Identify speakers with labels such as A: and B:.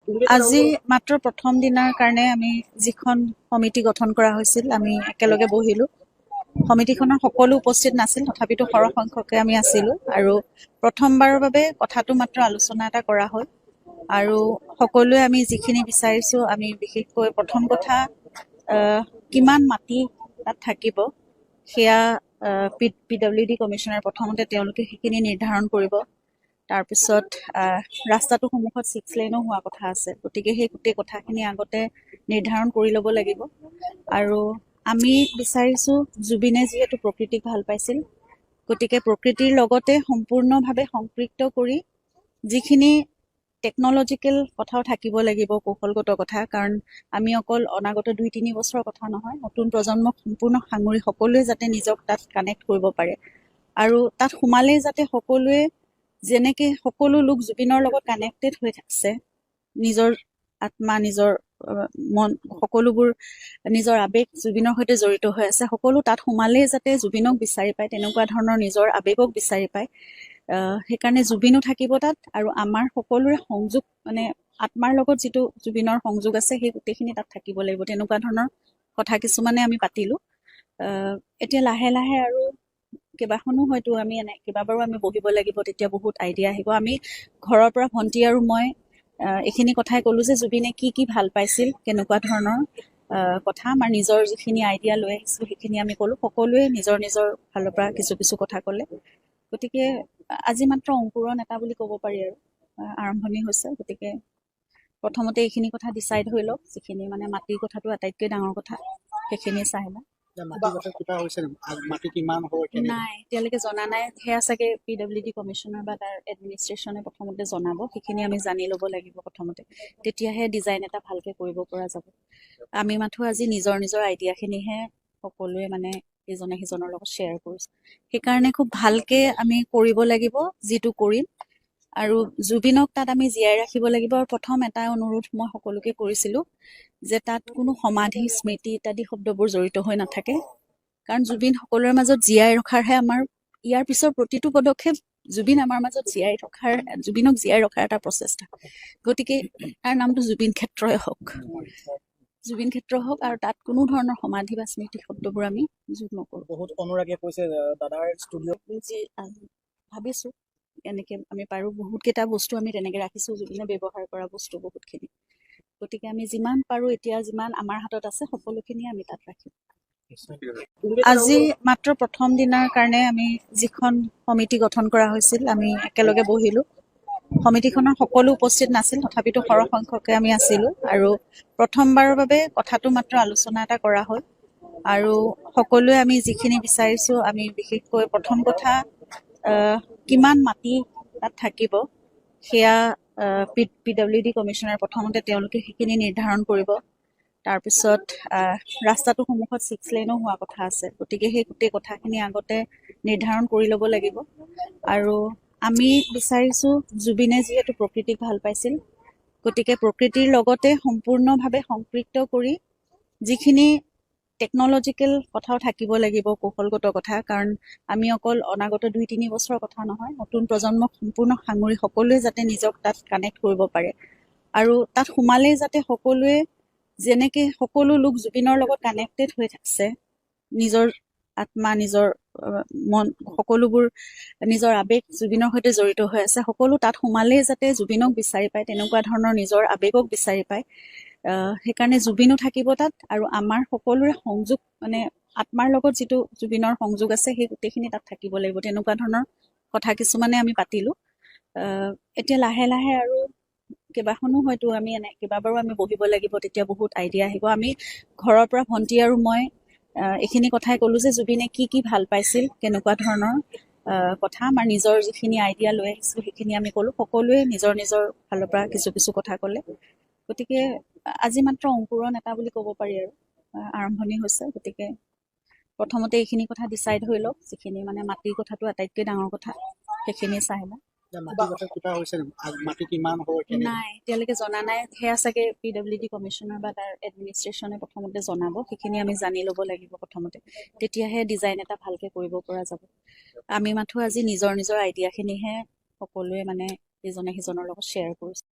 A: আজি মাত্ৰ প্ৰথম দিনাৰ কাৰণে আমি যিখন সমিতি গঠন কৰা হৈছিল, আমি একেলগে বহিলোঁ। সমিতিখনৰ সকলো উপস্থিত নাছিল, তথাপিতো সৰহ সংখ্যকে আমি আছিলোঁ আৰু প্ৰথমবাৰৰ বাবে কথাটো মাত্ৰ আলোচনা এটা কৰা হ'ল। আৰু সকলোৱে আমি যিখিনি বিচাৰিছোঁ, আমি বিশেষকৈ প্ৰথম কথা কিমান মাটি তাত থাকিব, সেয়া পি ডব্লিউ ডি কমিশ্যনাৰ প্ৰথমতে তেওঁলোকে সেইখিনি নিৰ্ধাৰণ কৰিব। তাৰপিছত ৰাস্তাটোৰ সন্মুখত 6 লেনো হোৱা কথা আছে। গতিকে সেই গোটেই কথাখিনি আগতে নিৰ্ধাৰণ কৰি ল'ব লাগিব। আৰু আমি বিচাৰিছোঁ, জুবিনে যিহেতু প্ৰকৃতিক ভাল পাইছিল, গতিকে প্ৰকৃতিৰ লগতে সম্পূৰ্ণভাৱে সংপৃক্ত কৰি যিখিনি টেকন'লজিকেল কথাও থাকিব লাগিব, কৌশলগত কথা। কাৰণ আমি অকল অনাগত 2-3 বছৰৰ কথা নহয়, নতুন প্ৰজন্মক সম্পূৰ্ণ সাঙুৰি সকলোৱে যাতে নিজক তাত কানেক্ট কৰিব পাৰে আৰু তাত সোমালেই যাতে সকলোৱে, যেনেকে সকলো লোক জুবিনৰ লগত কানেক্টেড হৈ আছে, নিজৰ আত্মা, নিজৰ মন, সকলোবোৰ নিজৰ আৱেগ জুবিনৰ সৈতে জড়িত হৈ আছে, সকলো তাত সোমালেই যাতে জুবিনক বিচাৰি পায়, তেনেকুৱা ধৰণৰ নিজৰ আৱেগক বিচাৰি পায়। সেইকাৰণে জুবিনো থাকিব তাত আৰু আমাৰ সকলোৰে সংযোগ, মানে আত্মাৰ লগত যিটো জুবিনৰ সংযোগ আছে, সেই গোটেইখিনি তাত থাকিব লাগিব। তেনেকুৱা ধৰণৰ কথা কিছুমানে আমি পাতিলোঁ। এতিয়া লাহে লাহে আৰু কেইবাখনো হয়তো আমি এনে কেইবাবাৰো আমি বহিব লাগিব, তেতিয়া বহুত আইডিয়া আহিব। আমি ঘৰৰ পৰা ভণ্টি আৰু মই এইখিনি কথাই ক'লোঁ যে জুবিনে কি কি ভাল পাইছিল, কেনেকুৱা ধৰণৰ কথা। আমাৰ নিজৰ যিখিনি আইডিয়া লৈ আহিছিলোঁ, সেইখিনি আমি ক'লোঁ। সকলোৱে নিজৰ নিজৰ ফালৰ পৰা কিছু কিছু কথা ক'লে। গতিকে আজি মাত্ৰ অংকুৰণ এটা বুলি ক'ব পাৰি আৰু আৰম্ভণি হৈছে। গতিকে প্ৰথমতে এইখিনি কথা ডিচাইড হৈ লওক, যিখিনি মানে মাটিৰ কথাটো আটাইতকৈ ডাঙৰ কথা, সেইখিনি চাই লওঁ।
B: মাটিৰ কথা কিবা হৈছে নেকি? মাটি কিমান হ'ব, কেনেকে?
A: নাই, এতিয়ালৈকে জনা নাই। সেয়া চাগে পি ডব্লিউ ডি কমিশ্যনাৰ বা তাৰ এডমিনিষ্ট্ৰেশ্যনে প্ৰথমতে জনাব। সেইখিনি আমি জানি ল'ব লাগিব প্ৰথমতে, তেতিয়াহে ডিজাইন এটা ভালকে কৰিব পৰা যাব। আমি মাথো আজি নিজৰ নিজৰ আইডিয়াখিনিহে সকলোৱে মানে ইজনে সিজনৰ লগত শ্বেয়াৰ কৰিছোঁ। সেইকাৰণে খুব ভালকে আমি কৰিব লাগিব যিটো কৰিম আৰু জুবিনক তাত আমি জীয়াই ৰাখিব লাগিব। আৰু প্ৰথম এটা অনুৰোধ মই সকলোকে কৰিছিলোঁ যে তাত কোনো সমাধি, স্মৃতি ইত্যাদি শব্দবোৰ জড়িত হৈ নাথাকে। কাৰণ জুবিন সকলোৰে মাজত জীয়াই ৰখাৰহে আমাৰ ইয়াৰ পিছৰ প্ৰতিটো পদক্ষেপ, জুবিন আমাৰ মাজত জীয়াই ৰখাৰ, জুবিনক জীয়াই ৰখাৰ এটা প্ৰচেষ্টা। গতিকে তাৰ নামটো জুবিন ক্ষেত্ৰই হওক, জুবিন ক্ষেত্ৰ হওক আৰু তাত কোনো ধৰণৰ সমাধি বা স্মৃতি শব্দবোৰ আমি যোগ নকৰোঁ।
B: বহুত অনুৰাগীয়ে কৈছে দাদাৰ ষ্টুডিঅ'
A: যি ভাবিছোঁ, এনেকে আমি পাৰোঁ। বহুতকেইটা বস্তু আমি তেনেকে ৰাখিছোঁ, জুবিনে ব্যৱহাৰ কৰা বস্তু বহুতখিনি। গতিকে আমি যিমান পাৰোঁ, এতিয়া যিমান আমাৰ হাতত আছে, সকলোখিনি আমি তাত ৰাখিম। আজি মাত্ৰ প্ৰথম দিনাৰ কাৰণে আমি যিখন সমিতি গঠন কৰা হৈছিল, আমি একেলগে বহিলোঁ। সমিতিখনৰ সকলো উপস্থিত নাছিল, তথাপিতো সৰহ সংখ্যকে আমি আছিলোঁ আৰু প্ৰথমবাৰৰ বাবে কথাটো মাত্ৰ আলোচনা এটা কৰা হ'ল। আৰু সকলোৱে আমি যিখিনি বিচাৰিছোঁ, আমি বিশেষকৈ প্ৰথম কথা কিমান মাটি তাত থাকিব, সেয়া পি ডব্লিউ ডি কমিশ্যনাৰ প্ৰথমতে তেওঁলোকে সেইখিনি নিৰ্ধাৰণ কৰিব। তাৰপিছত ৰাস্তাটোৰ সন্মুখত 6 লেনো হোৱা কথা আছে। গতিকে সেই গোটেই কথাখিনি আগতে নিৰ্ধাৰণ কৰি ল'ব লাগিব। আৰু আমি বিচাৰিছোঁ, জুবিনে যিহেতু প্ৰকৃতিক ভাল পাইছিল, গতিকে প্ৰকৃতিৰ লগতে সম্পূৰ্ণভাৱে সংপৃক্ত কৰি যিখিনি টেকন'লজিকেল কথাও থাকিব লাগিব, কৌশলগত কথা। কাৰণ আমি অকল অনাগত 2-3 বছৰৰ কথা নহয়, নতুন প্ৰজন্মক সম্পূৰ্ণ সাঙুৰি সকলোৱে যাতে নিজক তাত কানেক্ট কৰিব পাৰে আৰু তাত সোমালেই যাতে সকলোৱে, যেনেকে সকলো লোক জুবিনৰ লগত কানেক্টেড হৈ আছে, নিজৰ আত্মা, নিজৰ মন, সকলোবোৰ নিজৰ আৱেগ জুবিনৰ সৈতে জড়িত হৈ আছে, সকলো তাত সোমালেই যাতে জুবিনক বিচাৰি পায়, তেনেকুৱা ধৰণৰ নিজৰ আৱেগক বিচাৰি পায়। সেইকাৰণে জুবিনো থাকিব তাত আৰু আমাৰ সকলোৰে সংযোগ, মানে আত্মাৰ লগত যিটো জুবিনৰ সংযোগ আছে, সেই গোটেইখিনি তাত থাকিব লাগিব। তেনেকুৱা ধৰণৰ কথা কিছুমানে আমি পাতিলোঁ। এতিয়া লাহে লাহে আৰু কেইবাখনো হয়তো আমি এনে কেইবাবাৰো আমি বহিব লাগিব, তেতিয়া বহুত আইডিয়া আহিব। আমি ঘৰৰ পৰা ভণ্টি আৰু মই এইখিনি কথাই ক'লোঁ যে জুবিনে কি কি ভাল পাইছিল, কেনেকুৱা ধৰণৰ কথা। আমাৰ নিজৰ যিখিনি আইডিয়া লৈ আহিছিলোঁ, সেইখিনি আমি ক'লোঁ। সকলোৱে নিজৰ নিজৰ ফালৰ পৰা কিছু কিছু কথা ক'লে। গতিকে আজি মাত্ৰ অংকুৰণ এটা বুলি ক'ব পাৰি আৰু আৰম্ভণি হৈছে। গতিকে প্ৰথমতে এইখিনি কথা ডিচাইড হৈ লওক, যিখিনি মানে মাটিৰ কথাটো আটাইতকৈ ডাঙৰ কথা, সেইখিনি চাই লওঁ।
B: মাটিৰ কথা কিবা হৈছে নেকি? মাটি কিমান হ'ব, কেনেকে?
A: নাই, এতিয়ালৈকে জনা নাই। সেয়া চাগে পি ডব্লিউ ডি কমিশ্যনাৰ বা তাৰ এডমিনিষ্ট্ৰেশ্যনে প্ৰথমতে জনাব। সেইখিনি আমি জানি ল'ব লাগিব প্ৰথমতে, তেতিয়াহে ডিজাইন এটা ভালকে কৰিব পৰা যাব। আমি মাথো আজি নিজৰ নিজৰ আইডিয়াখিনিহে সকলোৱে মানে ইজনে সিজনৰ লগত শ্বেয়াৰ কৰিছোঁ।